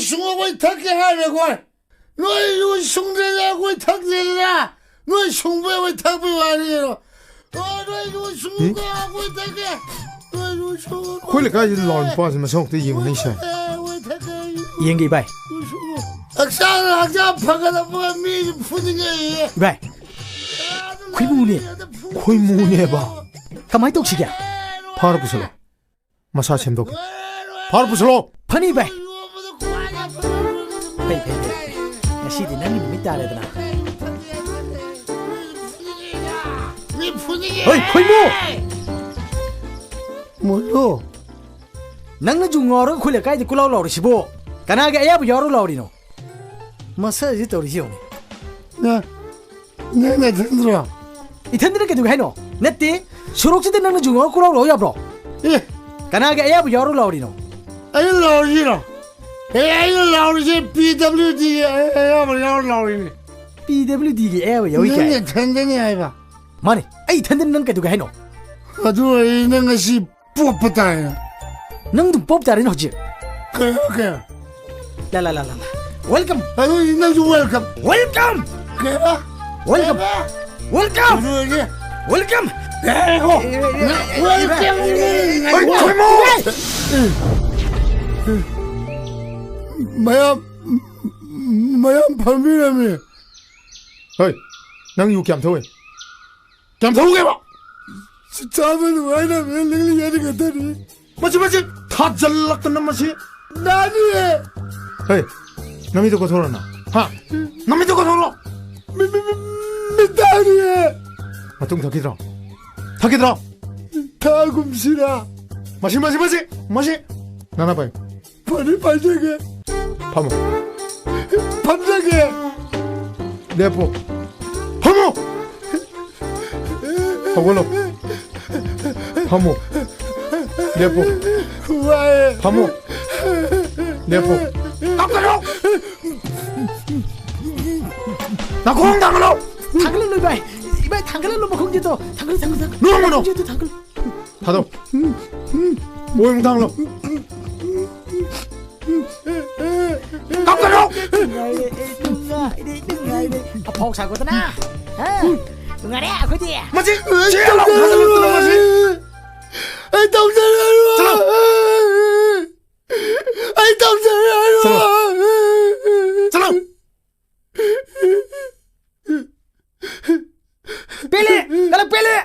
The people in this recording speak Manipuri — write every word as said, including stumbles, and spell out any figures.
ꯁꯨꯡꯉꯨ ꯑꯩꯈꯣꯏ ꯊꯛꯀꯦ ꯍꯥꯏꯔꯦ ꯑꯩꯈꯣꯏ꯫ ꯅꯣꯏ ꯌꯨ ꯁꯨꯡꯗꯦꯗ ꯑꯩꯈꯣꯏ ꯊꯛꯇꯦꯗꯅ꯫ ꯅꯣꯏ ꯁꯨꯡꯕꯩ ꯑꯩꯈꯣꯏ ꯊꯛꯄꯩ ꯋꯥꯅꯤ ꯀꯩꯅꯣ꯫ ꯑꯣ, ꯅꯣꯏ ꯌꯨ ꯁꯨꯡꯉꯨꯀꯣ, ꯑꯩꯈꯣꯏ ꯊꯛꯀꯦ꯫ ꯅꯣꯏ ꯌꯨ ꯁꯨꯡꯉꯨꯀꯣ꯫ ꯑꯩꯈꯣꯏ ꯂꯩꯀꯥꯏꯁꯤ ꯂꯥꯎꯔ ꯅꯨꯄꯥꯁꯤ ꯃꯁꯛ ꯑꯝꯇ ꯌꯦꯡꯉꯨꯅꯦ ꯁꯦ꯫ ꯑꯩꯈꯣꯏ ꯊꯛꯀꯦ, ꯌꯨ ꯌꯦꯡꯒꯦ ꯏꯕꯥꯏ꯫ ꯌꯨ ꯁꯨꯡꯉꯨ꯫ ꯍꯛꯆꯥꯡ, ꯍꯛꯆꯥꯡ ꯐꯒꯠꯂꯛꯄꯒ ꯃꯤꯁꯨ ꯐꯨꯅꯤꯡꯉꯛꯑꯦ꯫ ꯏꯕꯥꯏ, ꯈꯣꯏꯃꯨꯅꯦ꯫ ꯈꯣꯏꯃꯨꯅꯦꯕ꯫ ꯀꯃꯥꯏ ꯇꯧꯁꯤꯒꯦ? ꯐꯥꯔ ꯄꯨꯁꯜꯂꯣ꯫ ꯃꯁꯥ ꯁꯦꯝꯗꯣꯛꯀꯦ꯫ ꯐꯥꯔ ꯄꯨꯁꯜꯂꯣ꯫ ꯐꯅꯤ ꯚꯥꯏ꯫ ꯐꯩ, ꯐꯩ, ꯐꯩ꯫ ꯉꯁꯤꯗꯤ ꯅꯪꯒꯤ ꯅꯨꯃꯤꯠ ꯇꯥꯔꯦꯗꯅ꯫ ꯍꯣꯏ, ꯈꯣꯏꯃꯨ! ꯃꯣꯏꯂꯨ! ꯅꯪꯅ ꯌꯨ ꯉꯥꯎꯔꯒ ꯑꯩꯈꯣꯏ ꯂꯩꯀꯥꯏꯗ ꯀꯣꯏꯂꯥꯎ ꯂꯥꯎꯔꯤꯁꯤꯕꯣ? ꯀꯅꯥꯒꯤ ꯑꯌꯥꯕ ꯌꯥꯎꯔ ꯂꯥꯎꯔꯤꯅꯣ? ꯃꯁꯛꯁꯤ ꯇꯧꯔꯤꯁꯤ ꯌꯦꯡꯉꯨꯅꯦ꯫ ꯅ-, ꯅꯪ ꯅꯊꯟꯗ꯭ꯔꯣ? ꯏꯊꯟꯗꯅ ꯀꯩꯗꯧꯒꯦ ꯍꯥꯏꯅꯣ? ꯅꯠꯇꯦ, ꯁꯣꯔꯣꯛꯁꯤꯗ ꯅꯪꯅ ꯌꯨ ꯉꯥꯎꯔ ꯀꯣꯏꯂꯥꯎ ꯂꯥꯎ ꯌꯥꯕ꯭ꯔꯣ? ꯑꯦ! ꯀꯅꯥꯒꯤ ꯑꯌꯥꯕ ꯌꯥꯎꯔ ꯂꯥꯎꯔꯤꯅꯣ? ꯑꯩꯅ ꯂꯥꯎꯔꯤꯁꯤꯔꯣ? ꯑꯦ, ꯑꯩꯅ ꯂꯥꯎꯔꯤꯁꯦ ꯄꯤ ꯗꯕ꯭ꯂꯤꯎ ꯗꯤ ꯑꯌꯥꯕ ꯌꯥꯎꯔ ꯂꯥꯎꯔꯤꯅꯦ꯫ ꯄꯤ ꯗꯕ꯭ꯂꯤꯎ ꯗꯤꯒꯤ ꯑꯌꯥꯕ ꯌꯥꯎꯔꯤ ꯅꯪ ꯀꯥꯏ? ꯅꯊꯟꯗꯅꯤ ꯍꯥꯏꯕ꯫ ꯃꯥꯅꯦ, ꯑꯩ ꯏꯊꯟꯗꯅ ꯅꯪ ꯀꯩꯗꯧꯒꯦ ꯍꯥꯏꯅꯣ? ꯑꯗꯨ ꯑꯣꯏꯔꯗꯤ ꯅꯪ ꯉꯁꯤ ꯄꯣꯞꯄ ꯇꯥꯔꯦ꯫ ꯅꯪ ꯑꯗꯨꯝ ꯄꯣꯞ ꯇꯥꯔꯦꯅꯦ ꯍꯧꯖꯤꯛ꯫ ꯀꯩ, ꯀꯩ? ꯂꯥ, ꯂꯥ, ꯂꯥ, ꯂꯥ, ꯂꯥ꯫ Welcome꯫ ꯑꯗꯨ ꯅꯪꯁꯨ welcome꯫ Welcome꯫ ꯀꯩꯕ? Welcome꯫ ꯀꯩꯕ? Welcome꯫ ꯑꯗꯨ ꯑꯣꯏꯔꯗꯤ welcome꯫ ꯉꯥꯏꯈꯣ꯫ ꯑꯦ, ꯑꯦ, ꯑꯦ, ꯅꯪ ꯑꯦ, ꯑꯦ, welcome꯫ ꯑꯦ, ꯑꯦ, ꯑꯦ, ꯉꯥꯏꯈꯣ꯫ ꯑꯦ, ꯀꯩꯅꯣ? ꯃꯌꯥꯝ, ꯃꯌꯥꯝ ꯐꯝꯕꯤꯔꯝꯃꯤ꯫ ꯍꯣꯏ, ꯅꯪ ꯌꯨ ꯀꯌꯥꯝ ꯊꯛꯎꯏ? ꯀꯌꯥꯝ ꯊꯛꯎꯒꯦꯕ? ꯆꯥꯕ ꯅꯨꯡꯉꯥꯏꯅꯕꯅꯦ, ꯂꯤꯛꯂꯤ ꯑꯅꯤ ꯈꯛꯇꯅꯤ꯫ ꯃꯁꯤ, ꯃꯁꯤ ꯊꯥꯖꯜꯂꯛꯇꯅ ꯃꯁꯤ꯫ ꯅꯥꯅꯤꯌꯦ꯫ ꯍꯦ, ꯅꯃꯤꯠꯇꯣ ꯀꯣꯊꯣꯔꯣ ꯅꯪ꯫ ꯍꯥ? ꯅꯃꯤꯠꯇꯣ ꯀꯣꯊꯣꯔꯣ꯫ ꯃꯤ, ꯃꯤ, ꯃꯤ, ꯃꯤꯠ ꯇꯥꯅꯤꯌꯦ꯫ ꯃꯇꯨꯡ ꯊꯛꯈꯤꯗ꯭ꯔꯣ? ꯊꯛꯈꯤꯗ꯭ꯔꯣ? ꯊꯛꯑꯒꯨꯝꯁꯤꯔꯥ? ꯃꯁꯤ, ꯃꯁꯤ, ꯃꯁꯤ, ꯃꯁꯤ꯫ ꯅꯅꯥ ꯄꯥꯏꯌꯨ꯫ ꯐꯅꯤ, ꯄꯥꯏꯖꯒꯦ꯫ ꯐꯝꯃꯣ꯫ ꯐꯝꯖꯒꯦ꯫ ꯂꯦꯞꯄꯣ꯫ ꯐꯝꯃꯣ꯫ ꯍꯧꯒꯠꯂꯣ꯫ ꯐꯝꯃꯣ꯫ ꯂꯦꯞꯄꯣ꯫ ꯋꯥꯏꯌꯦ꯫ ꯐꯝꯃꯣ꯫ ꯂꯦꯞꯄꯣ꯫ ꯀꯞꯀꯅꯣ꯫ ꯅꯥꯀꯣꯡ ꯊꯥꯡꯒꯠꯂꯣ꯫ ꯊꯥꯡꯒꯠꯂꯨ, ꯏꯕꯥꯏ꯫ ꯏꯕꯥꯏ, ꯊꯥꯡꯒꯠꯂꯨ, ꯃꯈꯣꯡꯁꯦ ꯇꯣ꯫ ꯊꯥꯡꯒꯠꯂꯨ, ꯊꯥꯡꯒꯠꯂꯨ, ꯊꯥꯡꯒꯠꯂꯨ꯫ ꯅꯣꯡꯃꯅꯣ꯫ ꯃꯈꯣꯡꯁꯦ ꯇꯣ ꯊꯥꯡꯒꯠꯂꯨ꯫ ꯊꯥꯗꯧ꯫ ꯃꯣꯏ ꯑꯃꯨꯛ ꯊꯥꯡꯂꯣ꯫ ꯀꯞꯀꯅꯨ! ꯅꯨꯡꯉꯥꯏꯔꯦ, ꯑꯩ ꯅꯨꯡꯉꯥꯏꯔꯦ, ꯅꯨꯡꯉꯥꯏꯔꯦ꯫ ꯑꯐꯥꯎ ꯁꯥꯒꯣꯗꯅ꯫ ꯍꯥ? ꯅꯨꯡꯉꯥꯏꯔꯦ ꯑꯩꯈꯣꯏꯗꯤ꯫ ꯃꯁꯤ ꯆꯦꯜꯂꯣ! ꯐꯥꯖꯤꯜꯂꯛꯇꯅ ꯃꯁꯤ! ꯑꯩ ꯇꯧꯖꯔꯔꯣꯏ꯫ ꯆꯠꯂꯣ! ꯑꯩ ꯇꯧꯖꯔꯔꯣꯏ꯫ ꯆꯠꯂꯣ! ꯄꯦꯜꯂꯦ! ꯀꯂꯛ ꯄꯦꯜꯂꯦ!